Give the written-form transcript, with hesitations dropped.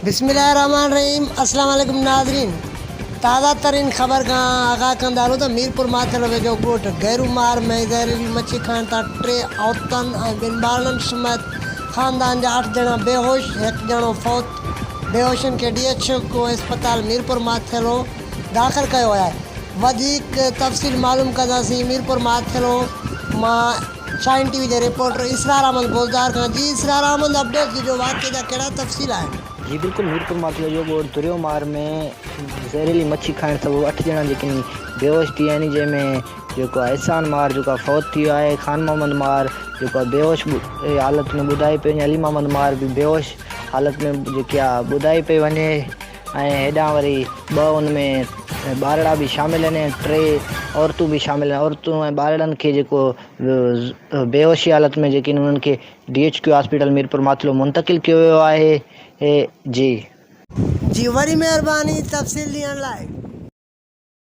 بسم الله الرحمٰن الرحيم السلام عليڪم ناظرين تازه ترين خبر کان آگاهه ڪندا هلون ته ميرپور ماٿيلو ويجهو ڳوٺ گيرو مار ۾ زهريلي مڇي کائڻ تان ٽي عورتن ۽ ٻن ٻارڙن سميت خاندان جا اٺ ڄڻا بيهوش هڪ ڄڻو فوت بيهوشن کي ڊي ايڇ ڪيو اسپتال ميرپور ماٿيلو داخل ڪيو ويو آهي وڌيڪ تفصيل معلوم ڪنداسين ميرپور ماٿيلو مان شاهين ٽي وي جي رپورٽر اسرار احمد بوزدار کان جي اسرار احمد اپڊيٽ ڏجو واقعي جا ڪهڙا تفصيل آهن. جي بلڪل ميرپور ماٿيلو جو ڳوٺ دريو مار ۾ زهريلي مڇي کائڻ سبب اٺ ڄڻا جيڪي بيهوش ٿي ويا آهن جنهن ۾ جيڪو آهي احسان مار جيڪو آهي فوت ٿي ويو آهي خان محمد مار جيڪو آهي بيهوش حالت ۾ ٻڌائي پئي وڃي علي محمد مار به بيهوش حالت ۾ جيڪي آهي ٻڌائي پئي وڃي ۽ هيڏانهن وري ٻه ان ۾ ٻارڙا به شامل آهن ۽ ٽي عورتون به شامل آهن عورتون ۽ ٻارڙن کي جيڪو بيهوشي حالت ۾ جيڪي انهن کي D H Q hospital Mirpur Mathelo منتقل ڪيو ويو آهي جي. جي وڏي مهرباني تفصيل ڏيڻ لاء.